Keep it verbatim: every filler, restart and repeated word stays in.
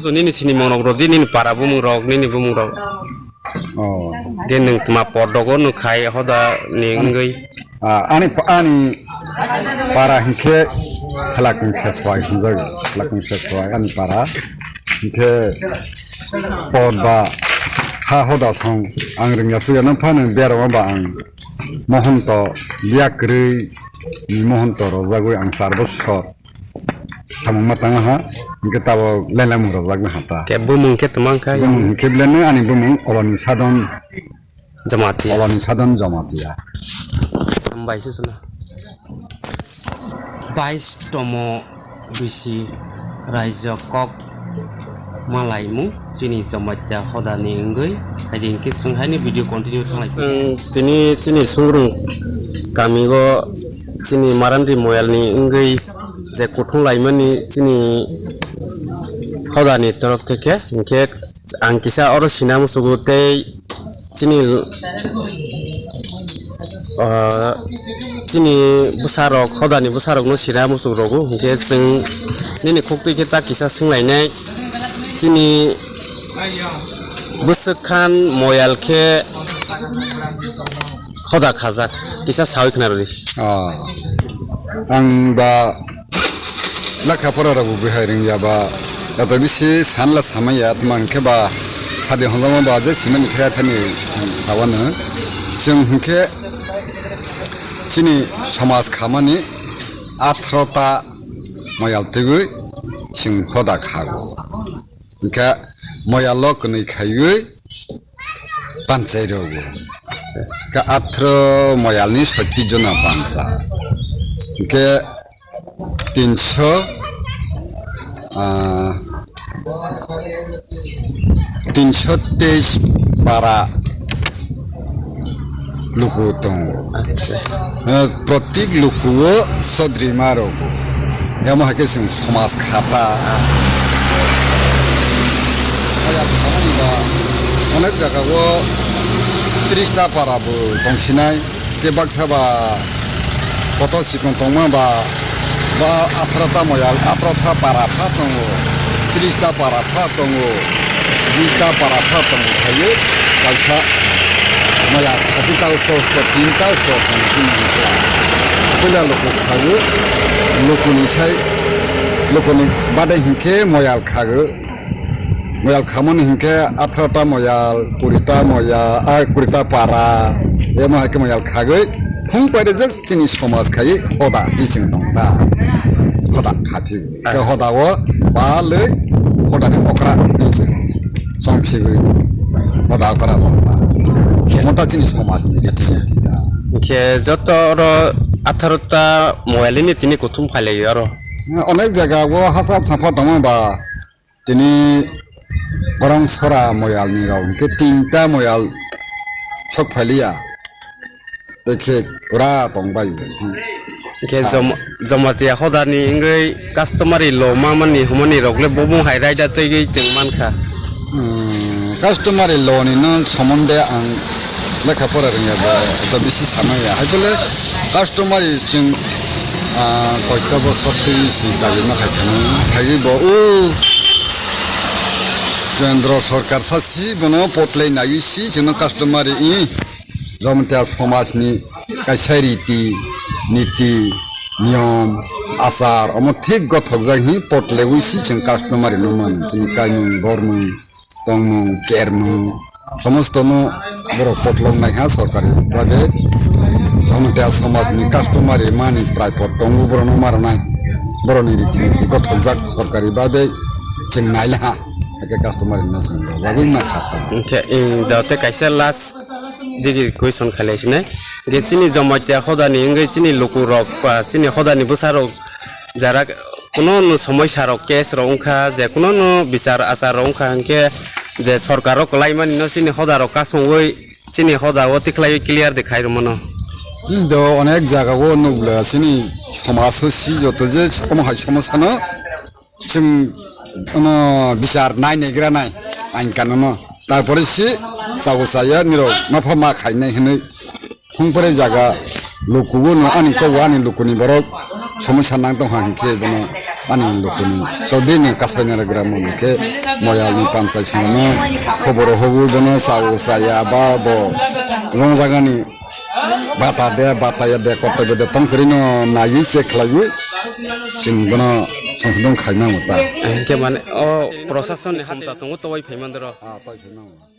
So, nini sinimung rok rodi, nini para bumung rok, nini bumung rok. Oh. Ge nwng tma podogo nwng khai hoda ni wngwi. Ah, ani pa-, ani para hinkhe Khelakung Seswai hinjak, Khelakung Seswai ani para. Hinkhe pod ba ha hoda song ang rwngya suya nang phano berama ba ang Mohonto biya kwrwi ni Mohonto rojagwi ang char bosor. Samung ma tanga ha, hingke tabo lailamung rojak na hata. Ke bumung ke tumang kha. Bumung hingke belene ani bumung Oloni Sadon, Jamatia. Oloni Sadon Jamatia. Hambai se suna. Bais tomo bisi raijak kok malaimu chini Jamatia hodani wngwi. Haidi hingke swng haini video continue khlai. Swng tini chini sungrung kami o chini Marandi moyalni wngwi je kuthung laimani chini hodani torof theke, hinkhe ang kisa oro sina musugo tei chini, ah, chini bwsarok, hodani bwsarokno sina musugo rogo, hinkhe chwng nini khuktwi khe ta kisa swnglainai chini bwswk khan moyal khe hoda khajak, kisa sawi khna rwdi. Ah. Ang ba lekha pora rok bo bwhai rwngya ba, joto bisi sanla samaya, tma hwnkhe ba sadi honjama ba je simani khe thani sawano. Chwng hwnkhe chini somaj khamani atharota moyal twiwi chwng hoda khago. Hwnkhe moyalo kwnwi khaiwi panchai rogo. Hwnkhe athro moyalni sotti jona pancha. Hwnkhe tinso, ah, tinso teis para luku tongo. Acha. Eh, protik luku o sodrima rogo. Emo hai khe chwng somaj khata. Aya khamani ba onek jaga o tris ta para bo tongsinai. Tei baksa ba kotor sikon tongma ba, ba atharota moyal, atharota para pha tongo, trista para pha tongo, bista para pha tongo, khaio kaisa moyal khati ta usko usko, tinta usko tongo chini hwnkhe. Puila luku khago, lukuni sai, lukuni bade hinkhe moyal khago. Moyal khamani hinkhe atharota moyal, kurita moyal, ah, kurita para, emo hai khe moyal khagwi thung paide je chini somaj khai hoda bising tong ta. Hoda khaphigwi. Khe hoda o balwi hodani okra bising chongphigwi hoda okra tong ta. Omo ta chini somaj ni riti niti ta. Khe joto oro atharota moyal ni tini kuthum phailai oro. Onek jaga o hachal sapha tongma ba. Tini borong sora moyal ni rok hwnkhe tinta moyal sok phailiya. Tei khe pura tong bai. Hwnkhe Jom-, Jamatia hodani wngwi customary law ma mani humani rok le bubung hai raida twiwi chwng mankha. Hmm, customary law ni no somonde ang lekha pora rwngya ba, joto bisi samaya. Hai phale customary chwng, ah, koito bosor twi si dabi ma khai khani. Khaiwi bo o kendro sorkar sa si bono potlai naiwi si chwngno customary i Jamatia somaj ni kaisa riti, niti, niyom, achar, omo thik gothokjak hi potlaiwi si chwng customary no mano. Chini kaimung, bormung, tongmung, kermung, somostono borok potlok naiha sorkari bade Jamatia somajni customary mani prai pot tongo, borokno ma rwnai, borokni riti niti gothokjak sorkari bade chwng nailaha, hakhe customary no chwng rwjagwi ma kha. Hwnkhe, eh, da tei kaisa last digi question khalai sinai, je chini Jamatia hodani wngwi chini lukurok ba chini hodani bwsarok jara kuno no somosya rok, case rok wngkha, je kuno no bichar achar rok wngkha, hwnkhe je sorkar o kwlai mani no chini hoda rok kasongwi chini hoda o tikhlaiwi clear de khai rwmano. Chini do onek jaga o nukla chini somaj o si joto je omo hai somosya no chwng omo bichar nai naigra nai ain kanun no. Tarpore si chago chaya nirok mapha ma khainai hinwi. Hwnkhe jaga lukugo no ani kogo ani lukuni borok somosya nang tongkha hinkhe bono Ani lukuni Chaudhary ni Kaspainara gram ni khe moyal ni panchai swnamo khoboro hobwi bono chao chaya ba bo rongjagani bata de bata ya de koto de tong kwrwi no naiwi se khlaiwi chwng bono songkhdong khaima ta. Hingke mane o procession ni hamta tongo towai phaimandoro. Ah, towai phaima.